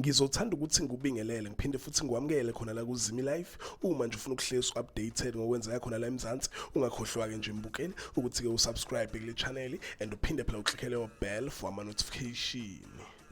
Ngizothanda ukuthi ngikubingelele ngiphinde futhi ngikwamukele khona la kuZimi Life. Uma nje ufuna ukuhlezi updated ngokwenzeka khona la eMzansi, ungakhohlwa ke nje mbukeli ukuthi ke usubscribe kule channel and uphinde phela uklikhele yo bell for ama notification.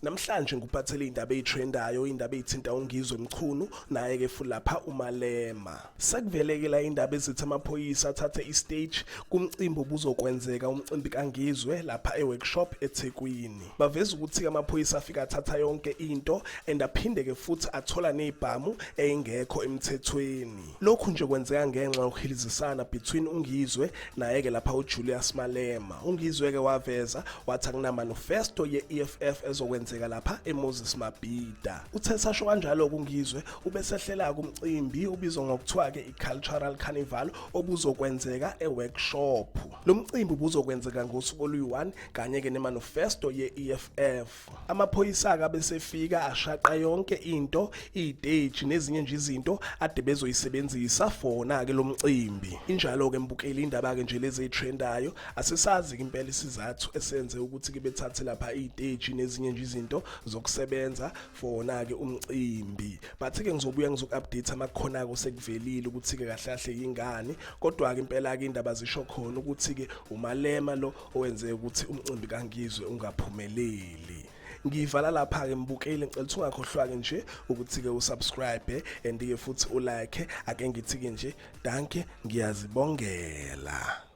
Namhlanje ngikuphathele indaba eyitrendayo, indaba eyithinta uNgizwe Mchunu naye ke futhi lapha uMalema. Sekuveleke la indaba ezithi amaphoyisa athathe istage kumcimbi obuzokwenzeka, umcimbi kaNgizwe lapha eworkshop eThekwini. Baveza ukuthi amaphoyisa afika athatha yonke into and aphinde ke futhi athola nezibhamu eyingekho emthethweni. Lokhu nje kwenzeka ngenxa yokuhilizisana between uNgizwe naye ke lapha uJulius Malema. UNgizwe ke waveza wathi akuna manifesto ye-EFF ezokwenzeka lapha eMoses Mabhida. Uthe sasho kanjalo uNgizwe ubesehlela kumcimbi ubizwa ngokuthiwa ke i-Cultural Carnival obuzokwenzeka e-workshop. Lo mcimbi ubuzokwenzeka ngosuku oluyi-1 kanye ke nemanifesto ye-EFF. Amaphoyisa-ke abesefika ashaqa yonke into, iy'teji nezinye nje izinto ade bezoyisebenzisa for-na-ke lo mcimbi. Injalo-ke mbukeli indaba-ke nje lezi ey'trendayo, asisazi-ke impela isizathu esenze ukuthi-ke bethathe lapha iy'teji nezinye nje izinto zokusebenza for wona-ke umcimbi. But-ke ngizobuya ngizoku-update amakhona-ke osekuvelile ukuthi-ke kahle kahle yingani, kodwa-ke impela-ke indaba zisho khona ukuthi-ke uMalema lo owenze ukuthi umcimbi kaNgizwe ungaphumeleli. Ngivala lapha-ke mbukeli, ngicela ukuthi ungakhohlwa-ke nje ukuthi-ke usubscribe and-ke futhi ulike. Ake ngithi-ke nje dankie, ngiyazibongela.